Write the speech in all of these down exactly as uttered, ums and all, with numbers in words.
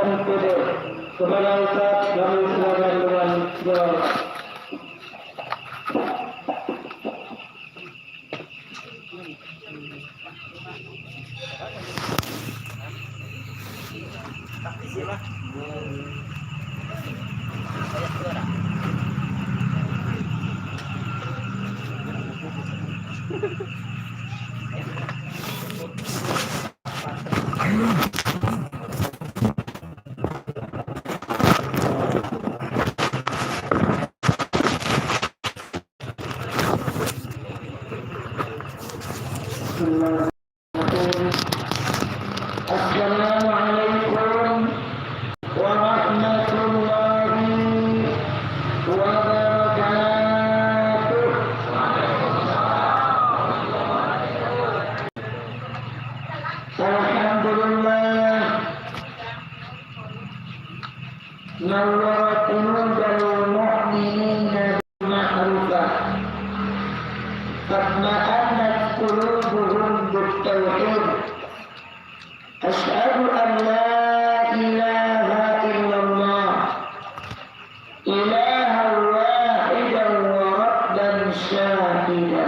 Kepada Ustaz, kami silakan dengan segala hormat. Assalamualaikum warahmatullahi wabarakatuh. Alhamdulillah. Nawwara qulubal mu'minina bil ma'rifah. Fatma'annat qulubuhum bit tauhid. Asyhadu an la ilaha illallah. Ilahan wahidan wa rabban syahida.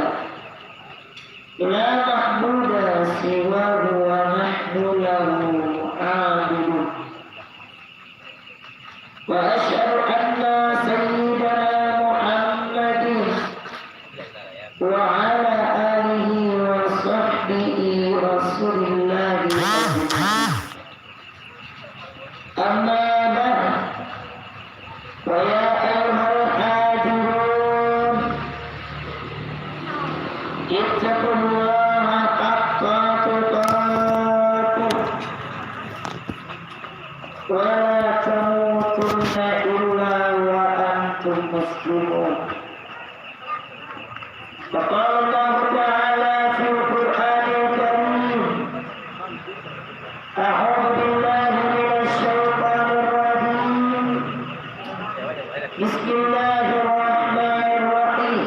La ma'buda siwahu wa nahnu lahu 'abidun. Wa asyhadu anna sayyidana Muhammadin wa ala alihi wa sahbihi Rasulillahi ajma'in. Amma ba'd. Fa ya ayyuhal hadirun, ittaqullaha haqqa tuqatih, wa la tamutunna illa wa antum muslimun. Wa qala Allahu ta'ala fil Qur'anil Karim, a'udzu billahi minasy syaithanir rajim. Bismillahirrahmanirrahim.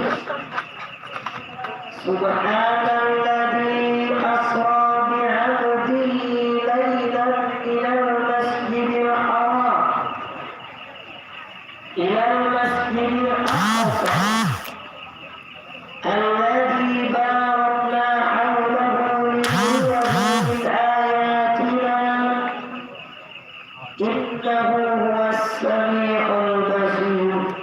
Subhanalladzi asra bi'abdihi lailan minal masjidil haram ilal masjidil aqsa alladzi barakna haulahu linuriyahu min ayatina, innahu huwas sami'ul basir.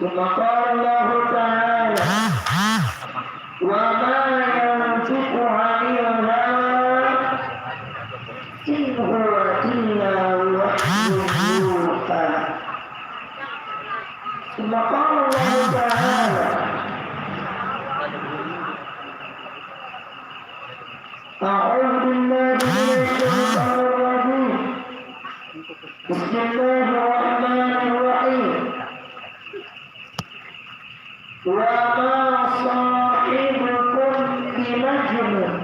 Tsumma qala Allahu ta'ala, wa ma yantiqu 'anil hawa, in huwa illa wahyun yuha. Tsumma qala Allahu ta'ala, a'udzu billahi minasy syaithanir rajim. Bismillahirrahmanirrahim. Wa ma sahibukum bimajnun.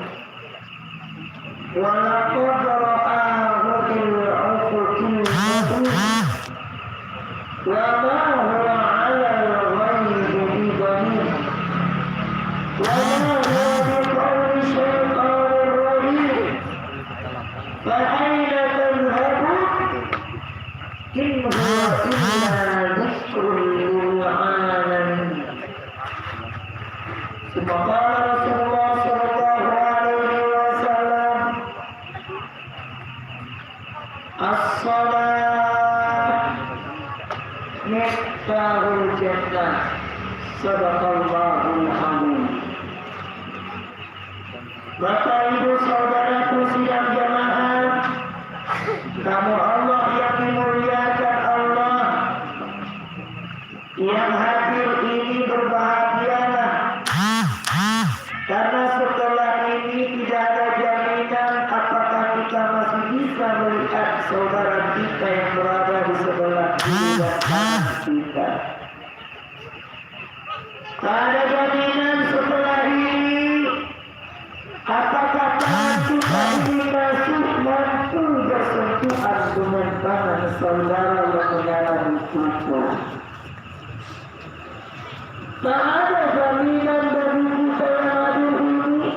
Wa laqad ra'ahu bil ufuqil mubin. Wa ma huwa 'alal ghaibi bidhanin. Wa ma huwa biqauli syaitanir rajim. Fa aina tadhhabun? In huwa illa dzikrun lil 'alamin. Tsumma qala Rasulullah sallallahu alaihi wasallam, as-shalah miftahul jannah. Sadaqallahul adzim. Bapak Ibu saudaraku sidang jamaah, kamu Allah yang dimuliakan Allah, yang hadir ini berbahagialah, karena setelah ini tidak ada jaminan apakah kita masih bisa melihat saudara kita yang berada di sebelah kiri dan kanan kita. Tak ada jaminan setelah ini, apakah tangan kita ini masih mampu bersentuhan dengan tangan saudara yang mengalami itu. Tak ada jaminan bagi kita yang hadir ini,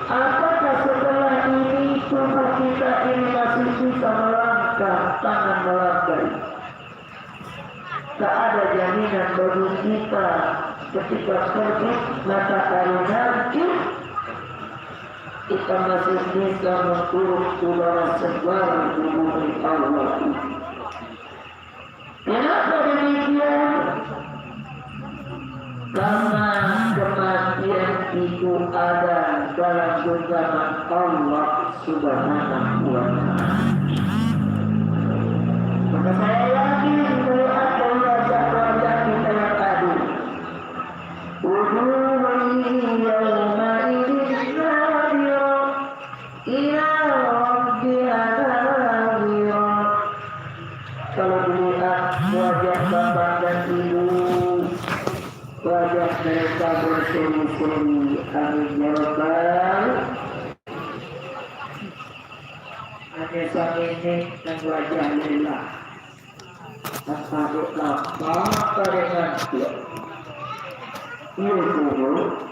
apakah setelah ini tubuh Kita ini masih bisa melangkah, tangan melambai. Tak ada jaminan bagi kita ketika terbit matahari nanti, kita masih bisa menguruk udara segar di bumi Allah ini. Kenapa demikian? Karena kematian itu ada dalam genggaman Allah Subhanahu wa Ta'ala. Maka saya yakin melihat Allah Subhanahu wa Ta'ala kita yang hadir. Wujuhun yawmaidin nadirah. Ila rabbiha nadhirah. Kalau dilihat wajah bapak dan ibu, wajah mereka berseri-seri. Amin ya rabbal. Hanya sangini dan wajah lelah. Tasadok lapar, tarik ngantuak. Iyo, guru.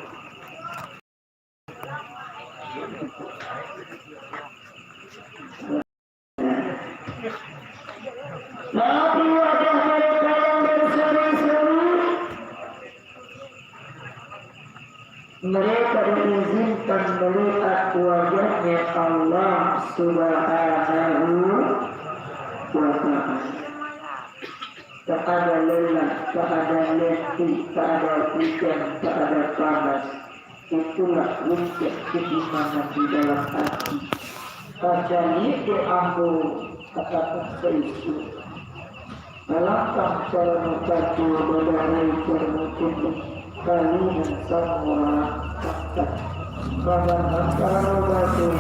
Tapi wajah mereka yang berseri-seri, mereka diizinkan melihat wajahnya Allah Subhanahu wa Ta'ala. Tak ada lelah, tak ada letih, tak ada hujan, tak ada panas. Itulah puncak keimanan di dalam hati. Pacaliak dek ambo, katakan saisuak. Balakang calano kaco, badarai calano kuning, kalinan samurah angkat. Badan antaro batu,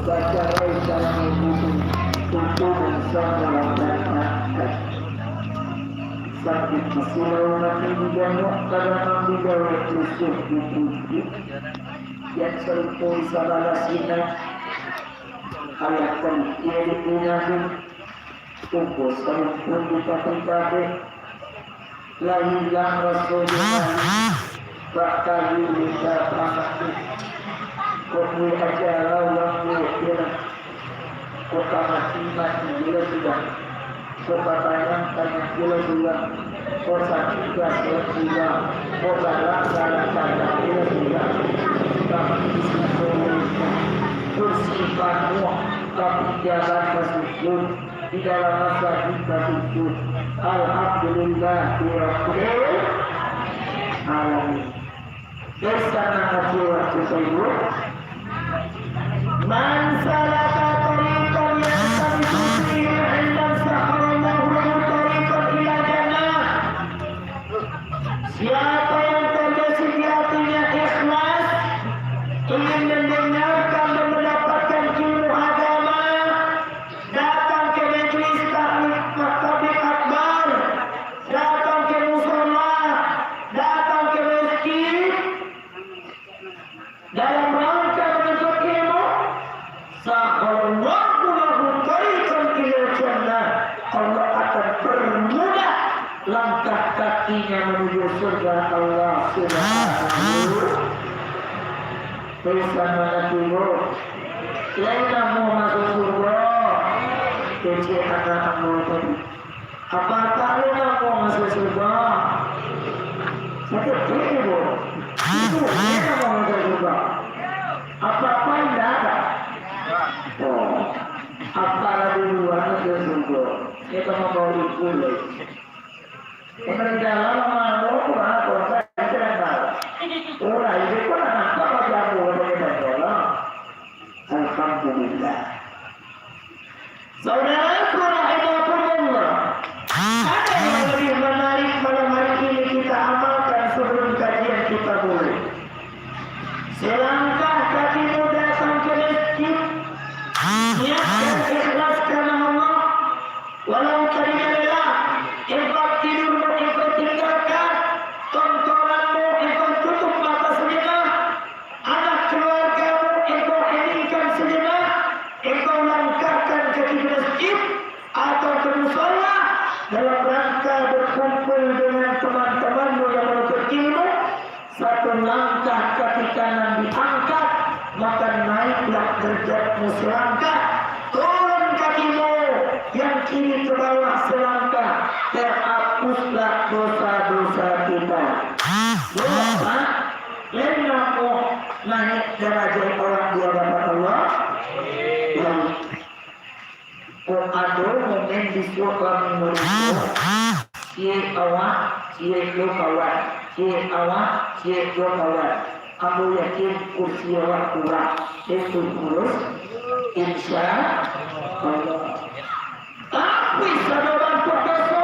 bacarai calano kuning, kukunan samurah angkat. Sakik di silau, mati di ganuak, kadang di gawek, lusuah di pungkuik. Jan sarupo sabalah sinan, ayah palikia di pinangan, tungko sarumpun di pabrik-pabrik, lah ilang raso di hati, bak kayu indak pangan tu. Kok buek aja lah urang buek pian. Kok ka mati, mati juo sudah. Kok ka tanyang, tanyang juo sudah. Kok sakik, sakik juo sudah. Kok galak, galak juo sudah. Tapi di situ kursi panuah, tapi jalan basujud. Di dalam masajik basujud. Alhamdulillahirabbil alamin. Di sana hati waktu sibuk. Man salaka tariqan yaltamisu fihi ilman sahhalallahu lahu tariqan ilal jannah. Siapa yang terbesit di hatinya ikhlas ingin mendengarkan dan mendapatkan ilmu agama, datang ke majlis taklim, taklim akbar, datang ke musola, datang ke masjid, dalam rangka menuntut ilmu, sahhalallahu lahu tariqan ilal jannah. Allah akan permudah langkah kakinya menuju surga Allah Subhanahu. Bisa mengatakan, lain namuah masuk surga, kecil anak ambo tadi. Apa tak lo namuah masuk surga? Sakit hati, Bu. Itu dia namuah masuk surga. Apa-apa indak ada. Oh, apa duluan masuk surga? Kita mau bawa ibu lagi. Pemerintah lama, kurang apa, saya tidak tahu. Orang itu pun nampak macam apa, kita tolong. Alhamdulillah. Saudaraku rahimakumullah, ada yang lebih menarik malam hari ini kita amalkan sebelum kajian kita mulai. Selangkah kakimu datang ke masjid, niatkan ikhlas karena Allah. Walau tadi lelah, tempat tidurmu engkau tinggalkan, tontonanmu engkau tutup mata sejenak, anak keluargamu engkau heningkan sejenak, engkau langkahkan kaki ke masjid atau ke musola dalam rangka berkumpul dengan teman-temanmu yang menuntut ilmu. Satu langkah kaki kanan diangkat, maka naiklah Derajatmu selangkah, turun kakimu yang kiri ke bawah selangkah, terhapuslah dosa-dosa kita. Dosa, lain namo, naik darajat awak di hadapan Allah. Kok ado momen bisuak kami maruko, ciek awak, ciek lo kawan, ciek awak, ciek lo kawan. Ambo yakin kursi awak kurang, itu kurus, insya Allah. Tapi sado bantuak doso,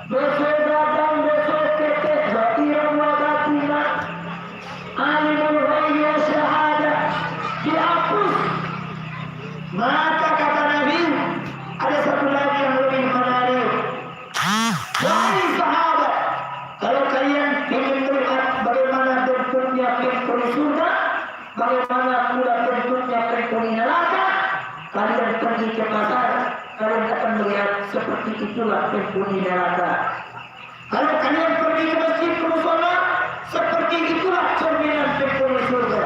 doso gadang, doso ketek, zahir wa batinan, alimul ghaibi wa syahadah, dihapus. Maka kata Nabi, ada satu lagi yang lebih menarik. Wahai sahabat, kalau kalian ingin melihat bagaimana bentuknya pintu di surga, bagaimana pula bentuknya pintu di neraka, kalian pergi ke pasar, kalian akan melihat seperti itulah pintu di neraka. Kalau kalian pergi ke masjid, ke musala, seperti itulah cerminan pintu di surga.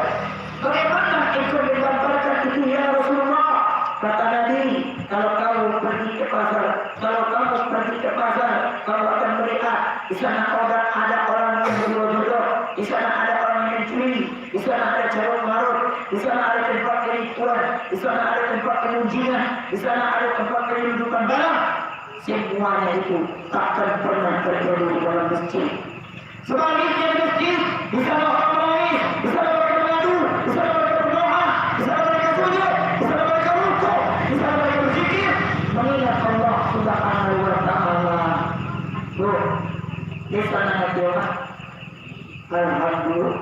Bagaimana engkau menggambarkan itu, ya Rasulullah? Kata Nabi, kalau kamu pergi ke pasar, kalau kamu pergi ke pasar, kamu akan melihat di sana ada, ada orang yang berjual jodoh, di sana ada orang yang mencuri, di sana ada carut marut, di sana ada tempat penipuan, di sana ada tempat kemuncingan, di sana ada tempat penyelundupan barang. Semuanya itu takkan pernah terjadi di dalam masjid. Sebaliknya di masjid, di sana orang menangis, di sana mereka mengadu, di sana mereka berdoa, di sana mereka sujud, di sana mereka rukuk, di sana mereka berzikir, mengingat Allah Subhanahu wa Ta'ala. Tuh, di sana hati orang. Alhamdulillah.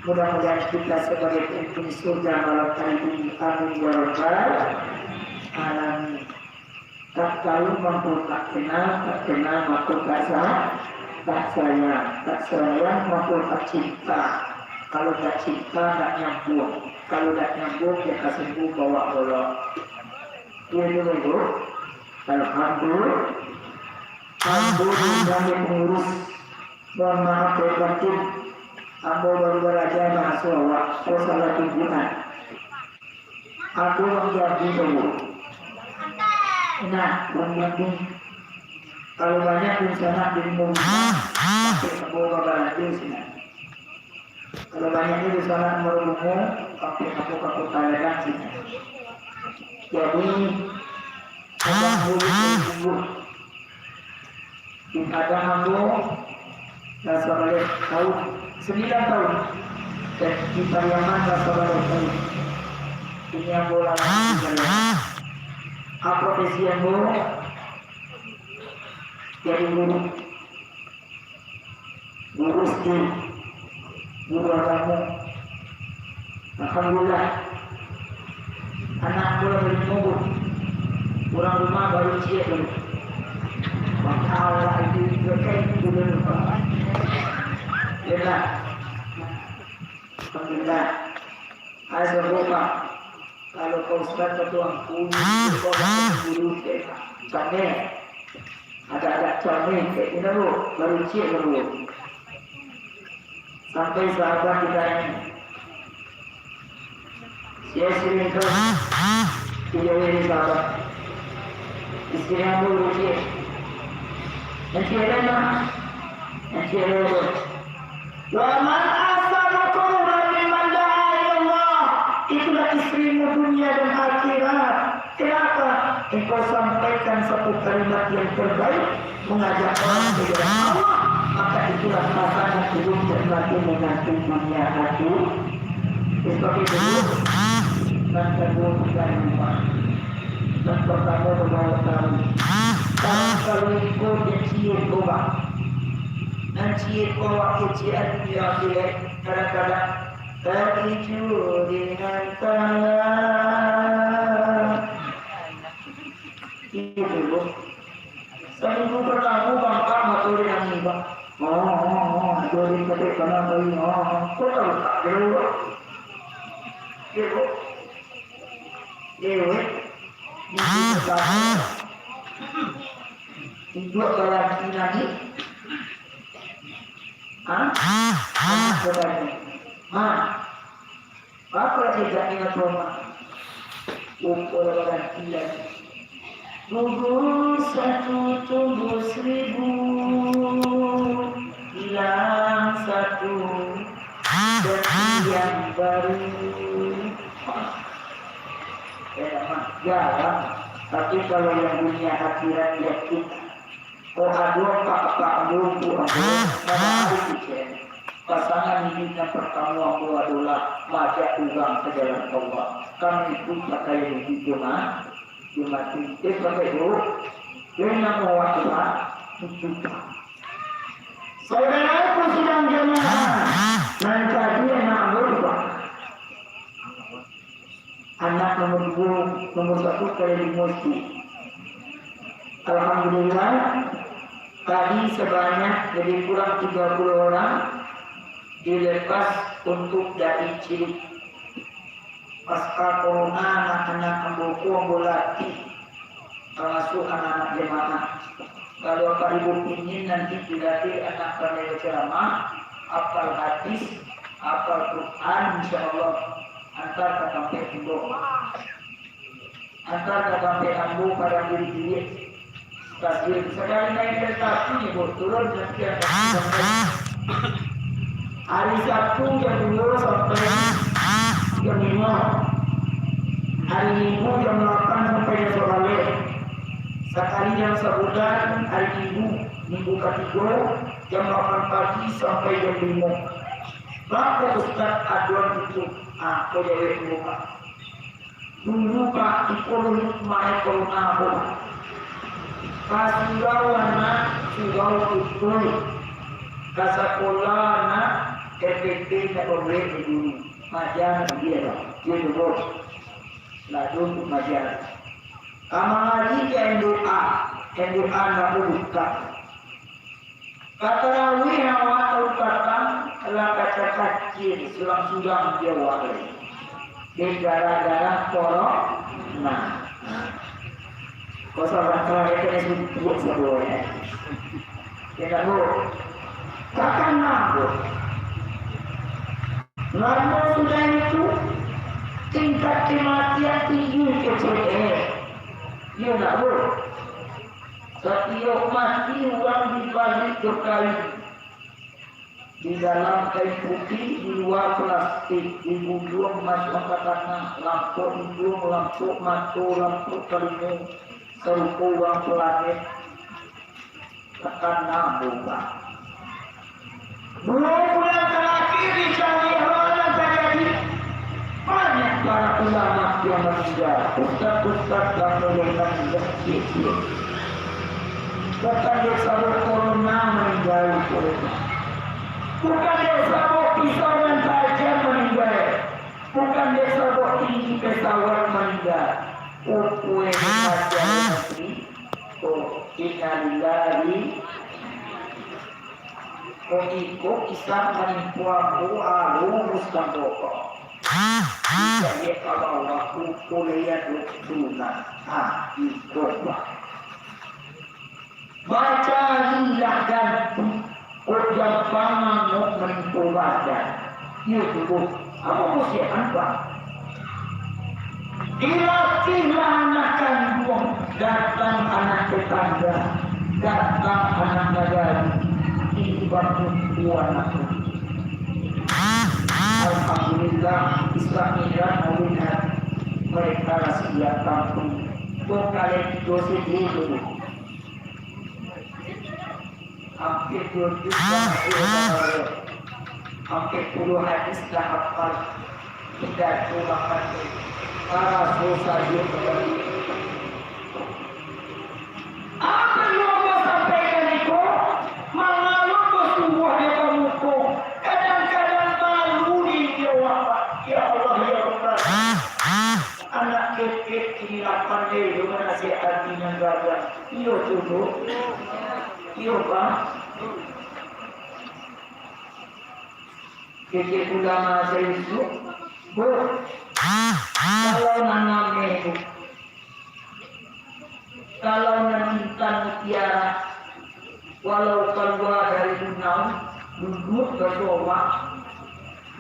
Mudah-mudahan kita sebagai penghuni surga malam hari ini. Amin ya rabbal alamin. Tak tahu mangko tak kenal, tak kenal mangko tak sa-, tak sayang, tak sayang mangko tak cinta. Kalau tak cinta, tak nyambung. Kalau tak nyambung, dia kasih bawa bola. Dia dulu, Bu. Alhamdulillah. Alhamdulillah, pengurus. Mohon maaf lahir batin, ambo baru balaja bahaso awak, ko salah tunjuakan. Ambo urang Jambi dulu. Nah, urang Jambi. Kalau banyak dunsanak di rumah, sampai ambo babalaja sinan. Kalau banyak ni dunsanak marungu, sampai ambo ka kota gadang sinan. Jadi, abang dulu sungguh. Di Padang ambo lah sabaleh taun, sambilan taun, dan di Pariaman lah sabaleh taun. Kini ambo lah di Pariaman. Apo profesi ambo? Jadi guru. Guru SD, guru agamo. Alhamdulillah. Anak ambo lah balimo, Bu. Urang rumah baru ciek tu. Masya Allah, itu, itu, itu, itu, itu. Alhamdulillah. Alhamdulillah. Ai, sombong, Pak. Kalau Pak Ustaz ka tuangku, ko guru, cek, cameh. Agak-agak cameh, cek, kena, Bu. Baru ciek, baru. Sampai sahabat kita ini. Sia sering tu. Tidak boleh sahabat. Isteri ambo, Bu, ciek. Nanti ada, Mak. Nanti ada, Bu. Wa man ahsanu qaulan mimman da'a ilallah. Itulah istrimu dunia dan akhirat. Kenapa? Engkau sampaikan satu kalimat yang terbaik, mengajak orang ke jalan Allah, maka itulah pasangan hidup dan mati menggantung dunia hati. Seperti itu, nan kedua bukan rumah. Nan pertama membawa tahu. Kalau, kalau ikut dia cium, Pak. Nan cium, bawa kecil dunia, kadang-kadang Takicu dengan tanah. Itu, Bu. Saminggu partamo bangkak mato dek angin, Pak. Oh, oh, oh, ado di petik tanah tadi. Oh, oh. Kok tahu tak, Bu? Iya, Bu. Iya, Bu. Minggu partamo. Induak balanti nangih. Hah? Anak babanyak. Ma, Apa jejak ingat Roma? Umur gantian. Gugur satu, tumbuh seribu, hilang satu, ganti yang baru. Enak mah, jarang. Tapi kalau yang dunia akhirat, yakin. Oh, ado apak-apak ambo, ambo, ambo, pasangan iduik nan partamo ambo adolah maajak urang ka jalan Allah. Kami tu pakaian iduik jo ma-, jo mati. Eh, pakai tu. Yo, namo awak tu, Pak? Cucu, Pak. Saudaraku sidang jamaah, nan tadi anak ambo tu, Pak. Anak nomor duo, nomor satu kali limo SD. Alhamdulillah, tadi sebanyak lebih kurang tiga puluh orang dilepas untuk dai cilik. Pasca corona, anak-anak ambo ko ambo latih, tamasuak anak-anak jamaah. Kalau Bapak Ibu pingin nanti dilatih anak pandai bacaramah, apal hadis, apal Quran, insya Allah, antar ka tampek ambo. Antar ka tampek ambo padang diri-diri. Tasbih. Sakali naiak kereta api, Bu, turun nanti akan sampai. Hari Sabtu jam duo sampai jam limo. Hari Minggu jam lapan sampai jam sabaleh. Sakali dalam sabulan, hari Minggu, minggu katigo, jam lapan pagi sampai jam limo. Baa Ustaz aduan itu? Ah, ko jawek dulu, Pak. Dulu, Pak, iko dulu main corona ko. Ka surau anak, surau tutuik. Ka sakolah anak, F F P ndak babuek di dulu. Maja dia, Pak. Dia dulu. Ladun tu maja. Ka mangaji ka M D A, M D A ndak babuka. Ka tarawih awak taun patang, lah kacacacir surang-surang di awak lai. Dek gara-gara corona. Kau sabar, kalau dia kena suntik sabuah, ya. Ya, tak, Bu? Takkan, Bu. Lamo sudah itu, tingkat kematian tinggi kecil, eh. Iya, nak, Bu? Satiok mati urang dibalik jo kain, di dalam kain putih, di lua plastik, digunduang masuak ka tanah, lampok iduang, lampok mato, lampok talingo, sarupo urang planet. Takana bulan. Duo bulan tarakhir dicari hal nan tajadi. Banyak para ulama yang maningga, ustaz-ustaz nan mulai maningga. Bukan dek sabab corona maningga, bukan dek sabab pisau nan tajam maningga, bukan dek sabab tinggi pesawat maningga. Upue pacar mati. Ko, innalillahi. Ko iko kisah manimpo ambo, alu mustamboko. Dicaliak Allah waktu kuliah duk sunat. Ha, iko, Pak. Bacarilah ganti. Kok gampang mangok manimpo badan. Iyo tu, Bu. Apo kok siakan, Pak? Dilatihlah anak kanduang, datang anak tetangga, datang anak nagari. Ini bakumpua anak tu. Alhamdulillah, Isra Mi'raj malihat mereka lah siap tampil. Kok kalian tigo sendiri, Bu? Hampir dua juta, hampir puluh hadis dah hafal. Tidak kurang hati. Para susah juga. Apa yang Allah sampaikan itu? Mangalut basungguah dia kamu ko. Kadang-kadang malu di dia wafat. Ya Allah, ya Rabbal. Anak kecil ini lapan dia, dia mana sihat hati nan gagah. Iyo tu, Bu. Iyo, Pak. Kecil ulama saya itu, Bu. Kalau nanam itu, kalau nan intan mutiara, walau kalua dari bunau, duduk basobak,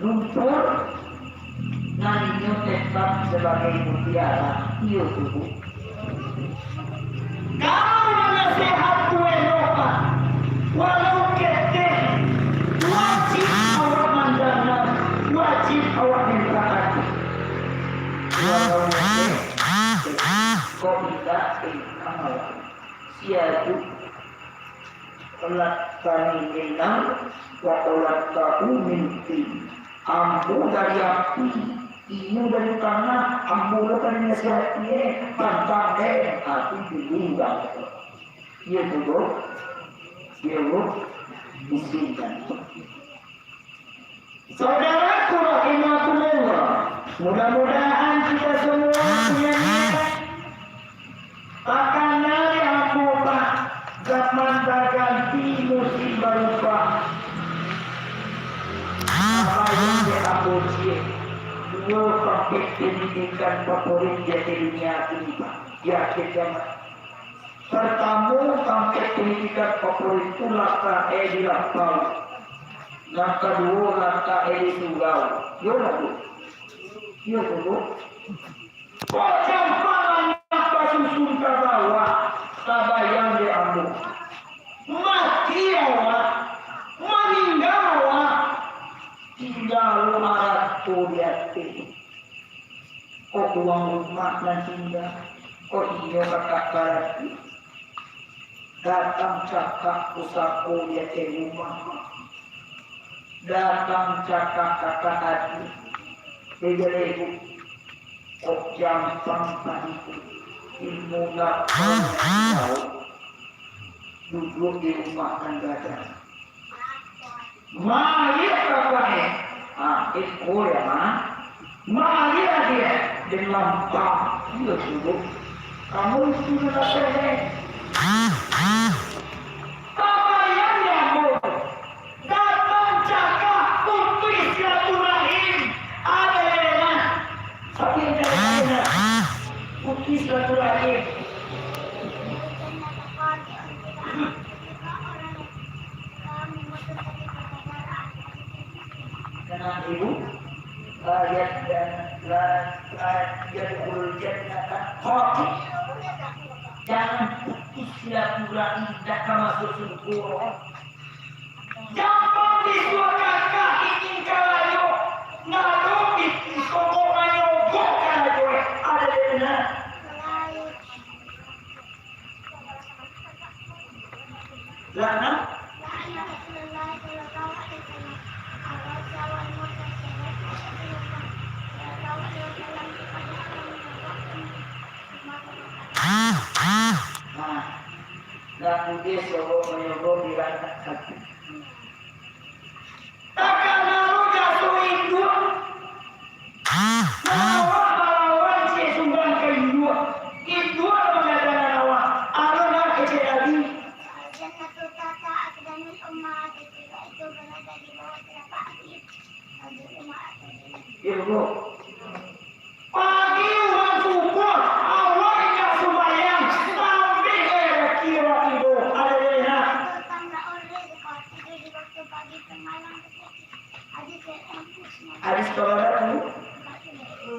lumpur, Sabagai mutiara, iyo tu, Bu. Kalau nasihat tu elok, Pak, walau ketek, wajib awak mandanga, wajib awak mantaati. Walau ketek, kok indak, eh, amal. Sia tu, khalaqtani min nar, wa khalaqtahu min tin. Ambo dari api, inyo dari tanah, ambo lo ka dinasihati, eh, tantang, eh, api dulu, bang. Iyo tu, Bu. Iyo, Bu. Di sini. Saudaraku rahimakumullah, mudah-mudahan kita semua punya niat takana dek ambo, Pak, zaman baganti musim barubah. Apo nan dek ambo ciek, duo tampek pendidikan favorit di ateh dunia kini, Pak, di akhir zaman. Partamo, tampek pandidikan favorit tu latak e di lapau. Nan kaduo, latak e di surau. Iyo lah, Bu. Iyo tu, Bu. Kok campak anak basusun ka bawah, tabayang dek ambo. Mati awak, maningga awak, tingga lo arato di ateh. Kok uang rumah nan tingga, kok inyo ka takarati. Datang cakak pusako di ateh rumah, datang cakak kakak adik. Beda ibu, kok jampang tadi tu, ilmu lapau nan jauah, duduak di rumah nan gadang. Maliek kakak e, ah, iko ya, Ma. Maliek adiak, den lampah. Iyo, suruh. Kamu itu nak teh. Kabayang ya, Bu. Datang cakak putus silaturahim. Ada yang enak. Tapi yang cakak enak. Putus silaturahim. Tenang, Ibu. La yad-, la, la yadkhulul jannata qati'. Jangan putus silaturahim, indak ka masuk surga. Jampang bisuak kakak ingin karajo, nado pitih sokok manyogok karajo, eh, ada di benar. Lah, nah? Nah, lah, udah sokok manyogok di rancak satu. Takana lo jaso induak. Awak balawan ciek sumbang ka induak. Induak manggadangan awak. Alo nan kecek tadi. Al-jannatu tahta aqdamil ummahat, surga itu berada di bawah telapak kaki. Iyo, Bu. Pagi urang subuah, awak indak sumbayang, sampai eh, kiro tibo, ada deh, nah. Hadis kabarapa tu?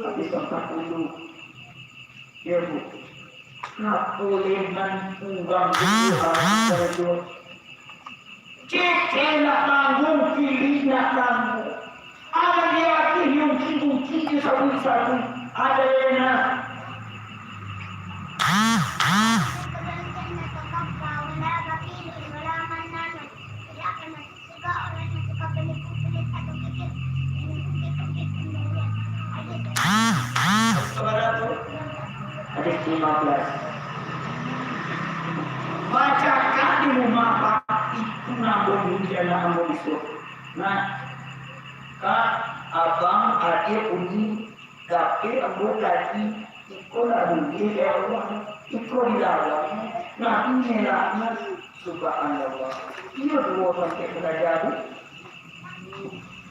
Hadis kaampat puluah. Iyo, Bu. Ngapo leman urang tu, kecek nak tangguang, kiri nak tangguang. Anak di ateh, nyungki-ungki, sabuik-sabuik. Ada enak. Hadis lima belas. Bacakak di rumah, Pak, itu nambah ujian ambo isuak. Nah, Kak, Abang, Adik, Uni, tapi ambo tadi, iko lah buliah, ya Allah, iko dilarang, nah, ini lah, nah, subhanallah. Iyo, duo sampai baraja tu.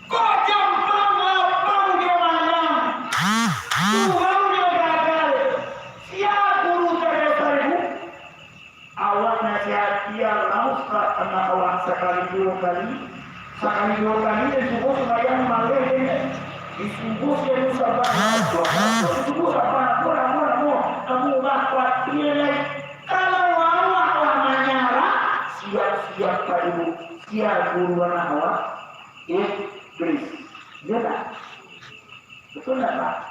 Kok jampang lapau jo manang, surau jo gagal, sia guru tadasar ibu? Awak nasihati alah ustaz, anak awak sakali duo kali, sakali duo kali, den suruah sumbayang maleh den. Di subuah sia musabah, di subuah sabah, namo, namo, namo, namo, bakuat, iyo lai. Kalau awak lah manyarah, siap-siap, Pak Ibu, sia guruan awak, Iblis. Iyo tak? Betul tak, Pak?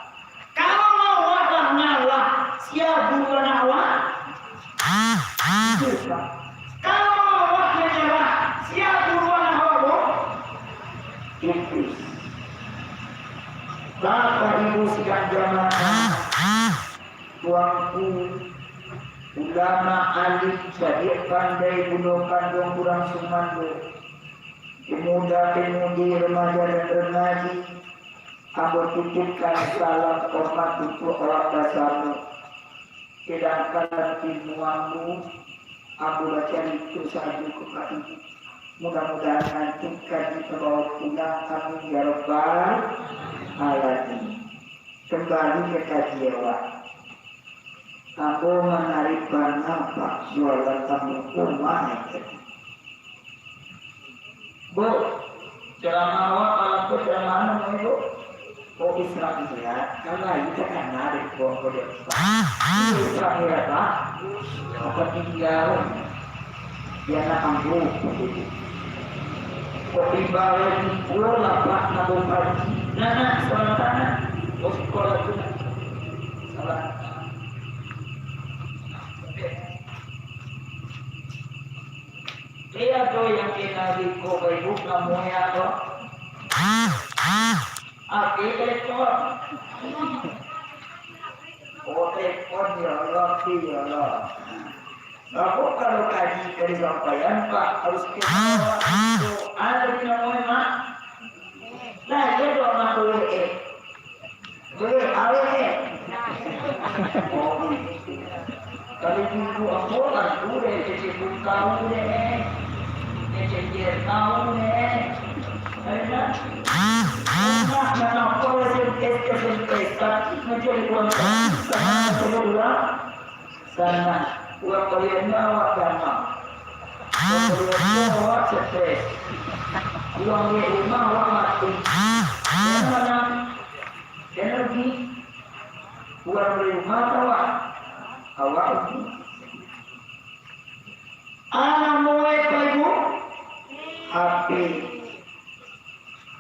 Kalau awak lah ngalah, sia guruan awak? Iblis, Pak. Kalau awak manyarah, sia guruan awak, Bu? Iblis. Bapak Ibu sidang jamaah, tuanku, ulama alim, cadiak pandai, bundo kanduang urang sumando, pemuda-pemudi, remaja dan remaji, ambo titipkan salam hormat untuak awak basamo. Sadangkan ilmu ambo, ambo bacarito sajo ka Pak Ibu. Mudah-mudahan nanti kaji tabawa pulang, amin ya rabbal alamin. Kambali ka kaji awak. Ambo manarik bana, Pak, jualan ambo ko ma tadi. Bu, ceramah awak malam ko ceramah anu, Bu? Oh, Isra Mi'raj. Kalau itu takana dek Bang Kodir. Isra Mi'raj, Pak. Apa tinggal? Di anak ambo. Kok ibarat itu lapak nabo pagi. Nah, nah, salah tanah. Oh, sekolah tu, nah. Salah. Iyo tu yang kena di ko Facebook namonyo apo? Api telepon. Oh, telepon, ya Allah, ya Allah. Apo kalau kaji ka disampaian, Pak, harus kena doa. Ado di namonyo, Mak? Nah, iyo doa Mak, eh. Weh, awet, eh. Oh, kalau ibu ambo kan, udah kecil pun tahu deh, eh. Kecil dia tahu deh, eh. Ayo, nak. Nak, nak apa S M S, S M S, tapi macam orang tak bisa, macam orang. Sanang. Urang baliaknyo awak damam. Urang baliaknyo awak stres. Urang di rumah awak mati. Yang mana? Energi. Urang di rumah awak. Awak rugi. Anak murid Pak Ibu. H P.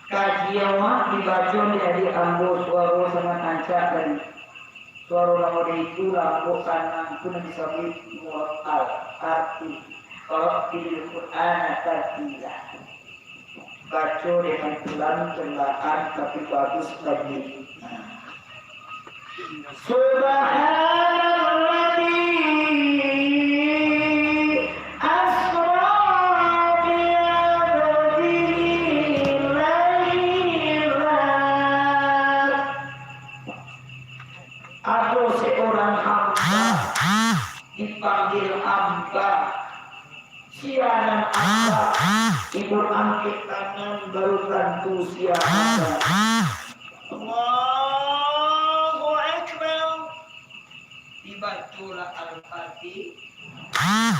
Kaji awak dibaco di adik ambo, suaro sangat rancak tadi. Suaro nan model itu lambok sanang, itu nan disabuik murattal, arti, "Rattilil Qur'ana tartila." Baco dengan pelan, perlahan, tapi bagus lagi. Nah. Subhanalladzi asra bi abdihi lailan. Ado seorang hamba dipanggil hamba. Sia nan asa, ibu angkek tangan baru tantu sia asa. Allahu Akbar. Dibacolah Al-Fatihah.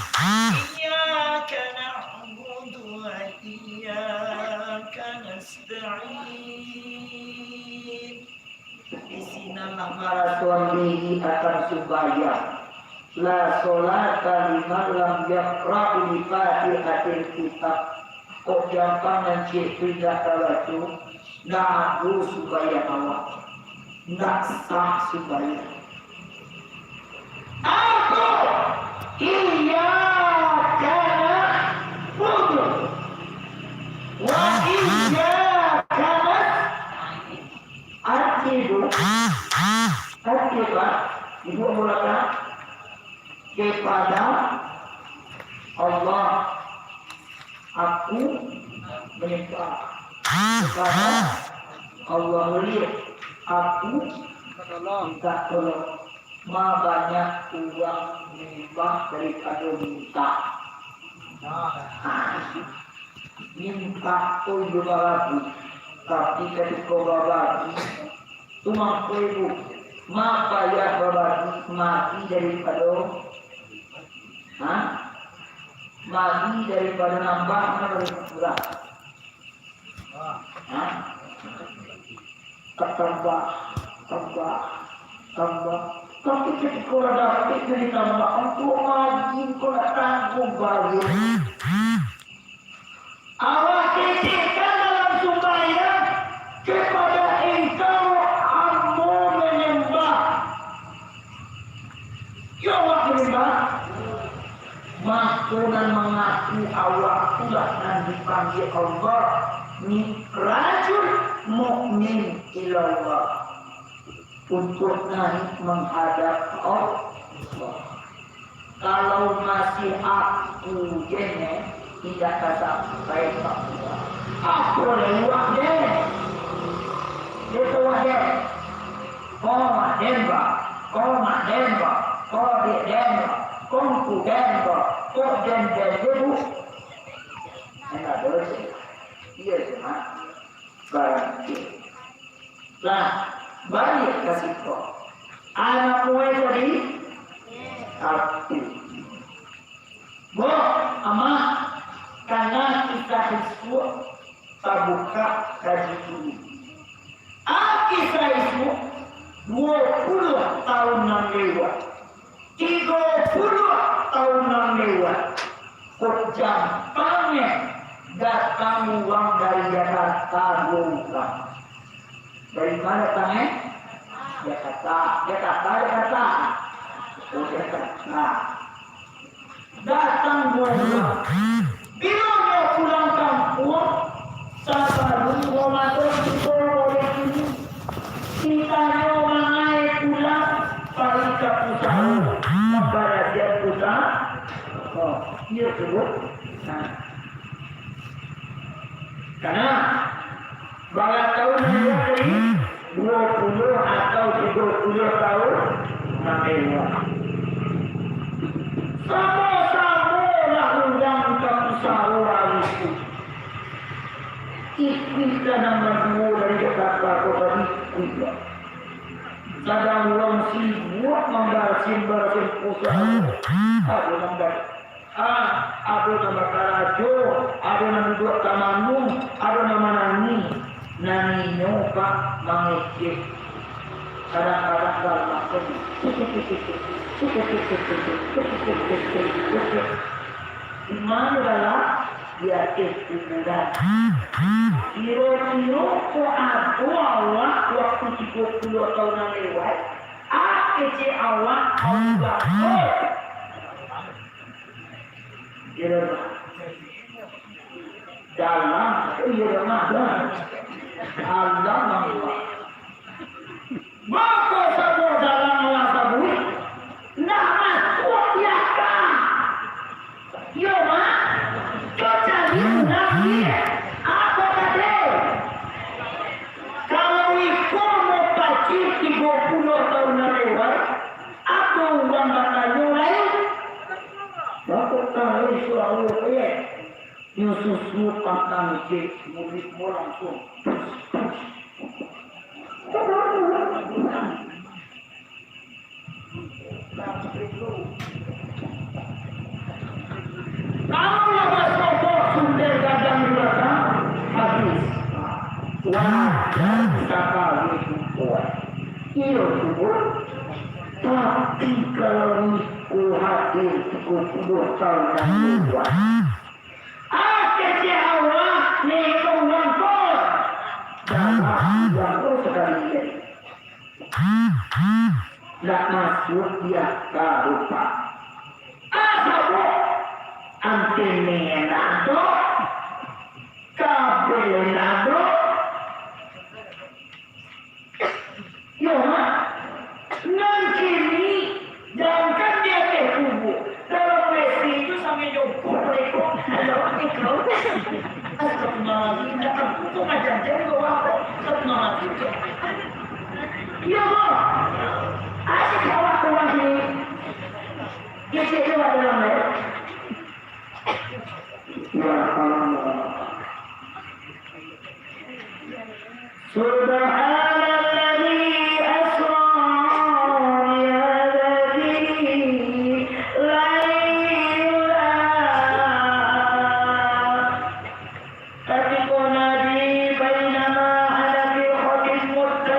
Iyyaka na'budu wa iyyaka nasta'in. Di sinanlah marasuan diri akan sumbayang. La sholata liman lam yaqra' bi Fatihatil Kitab. Kok jampang nan ciek tu indak tabaco, ndak ado sumbayang awak. Ndak sah sumbayang. Apo? Iyyaka na'budu wa iyyaka nasta'in. Arti itu, arti apa? Ibu mulakan kepada Allah aku menyembah, kepada Allah mulia aku minta tolong. Ma banyak urang menyembah daripado minta. Minta tu iyo babagi, tapi katiko babagi, tu mangko ibu, ma payah babagi, magi daripado, ha? Magi daripado nambah, ma daripado kurang? Ha? Tambah, tambah, tambah. Tapi ketika lah dapek dari tambah, engkau maajin, kau nak tanggung baru. Awak kecekkan dalam sumbayang, kepada Engkau ambo manyambah. Yo, awak manyambah. Mako, nan mangaku awak tu lah nan dipanggia Allah, ni rajul mukmin ilallah, untuak naiak manghadap Allah. Kalau masih aku je ne, indak tasampai ka Allah. Apo lai wak den? Dek wak den. Ko wak den ba, ko mak den ba, ko dek den ba, ko ngku den ba, ko den den je bu. Indak doh je. Iyo je, Mak. Barang tu. Lah, baliak ka siko. Anak muai tadi? Tapi. Bo, amak, kana kisah isuak, tabuka kaji dulu. A kisah isuak, duo puluah taun nan lewat. Tigo puluah taun nan lewat, kok jampangnyo datang urang dari Jakarta, duo urang. Dari ma datangnyo? Jakarta. Jakarta, Jakarta. Oh, Jakarta. Datang duo urang. Bilo nyo pulang kampuang, sabalun Ramadan tibo, oleh kini, ditanyo mangae pulang, pai ka pusaro, pambarasian pusaro. Oh, iyo tu, Bu. Nah. Karano, bara taun nan tadi? Duo puluah atau tigo puluah taun nan lewat. Samo-samo lah urang ka pusaro ari tu. Ikuiklah nan baduo dari Jakarta ko tadi, ikuiklah. Sadang urang sibuak mambarasian-barasian pusaro, ado nan ba-, ah, ado nan bakarajo, ado nan duduak tamanung, ado nan manangih. Nanginyo ka mangecek. Kadang-kadang galak tadi. Di mano galak? Di ateh kuburan. Kiro-kiro kok ado awak waktu tigo puluah taun nan lewat, a kecek awak, awak. Iyo, dalam, iyo, dalam. Alam Allah. Mako, sabuah dalam Allah sabuik, ndak masuak di aka. Iyo, Mak. Kok cari urang, apo tadi? Kalau iko mau pacik tigo puluah taun nan lewat, ado urang batanyo lai. Bapak tahu suara ayat? Nyo susu patang je, murid mo langsung. Kalau lah basobok sundel gadang di balakang, habis. Wajar sakali tu kuat. Iyo tu, Bu. Tapi kalau niko hadir tigo puluah taun nan lewat, a kecek awak, niko urang ko. Dalam urang ko sakali. Ndak masuak di aka doh, Pak. A sabab antene ndak ado, kabel ndak ado. Yo, Mak. Nan kini, jangankan di ateh kubua, dalam W C tu sampai jongkok mereka. Alah, engkau. Astagfirullahaladzim, dah aku tu ngajar-ajar kau apa? Astagfirullahaladzim. Ya Allah, asyik awak tu lagi. Dia cek dia dalam, eh. Ya Allah. Subhanalladzi asra bi'abdihi lailan. Katiko Nabi, bainama ana fil khatim mudda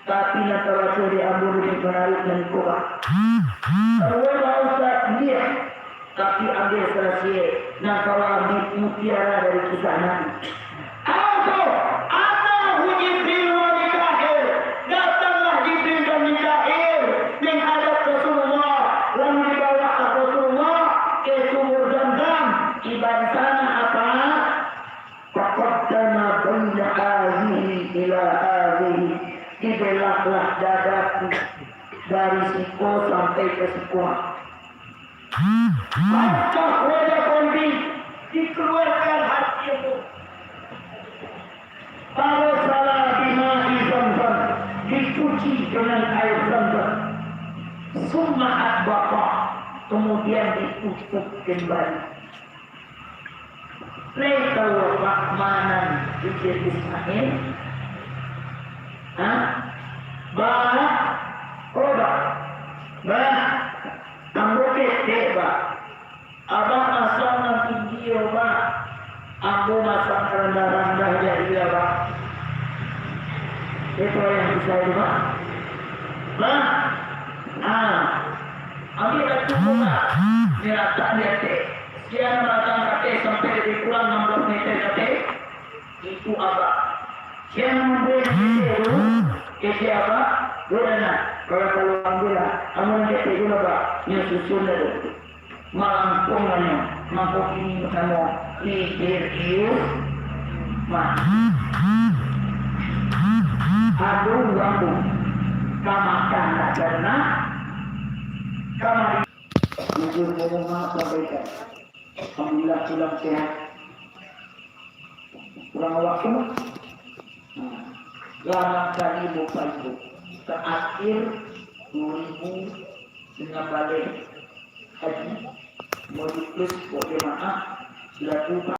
Tapi nan tabaco di ambo di manarik nan iko, Pak. Kaduo, Pak Ustaz, iyo. Tapi ambo salasiak, nan kawa ambiak mutiara dari kisah Nabi. Apa? Atahu Jibril wa Mikail. Datanglah Jibril dan Mikail menghadap Rasulullah, lalu dibawa Rasulullah ke sumur Zamzam. Iban sana apa? Faqaddama baina hadhihi ila hadhihi. Dibelahlah dadaku dari siko sampai ka siko. Pacah wajah qalbi, dikeluarkan hati itu. Faghusila bima'i Zamzam, dicuci dengan air Zamzam. Summa atbaqa, kemudian ditutup kembali. Lai tahu Apak ma nan pikir Ismail? Ha? Bah, oh, Bah. Bah, ambo ketek, Bah. Abah masak nan tinggi, oh, Bah. Ambo masak nan randah-randah jadi, Bah. Itu yang bisa itu, Bah. Bah. Ah. Ambiak batu tu, Bah. Dilatak di ateh. Sia nan batang ka ateh sampai labiah kurang anam baleh meter ka ateh, itu Abah. Sia nan mambuek ketek tu, ketek Abah, buek lah. Kalau, kalau ambo lah, ambo nan ketek tu lah, Bah. Nyo susun lah tu. Malangkong lah nyo. Mangko kini banamo Khidir Ismail. Aduh, urang tu. Ka Makkah ndak pernah. Kamari. Jujur, mohon maaf sampaikan. Alhamdulillah, pulang sehat. Kurang awak tu. Nah, lama kali lupa ibu. Terakhir dua ribu sembilan belas haji, mau diplus buat jemaah, lagu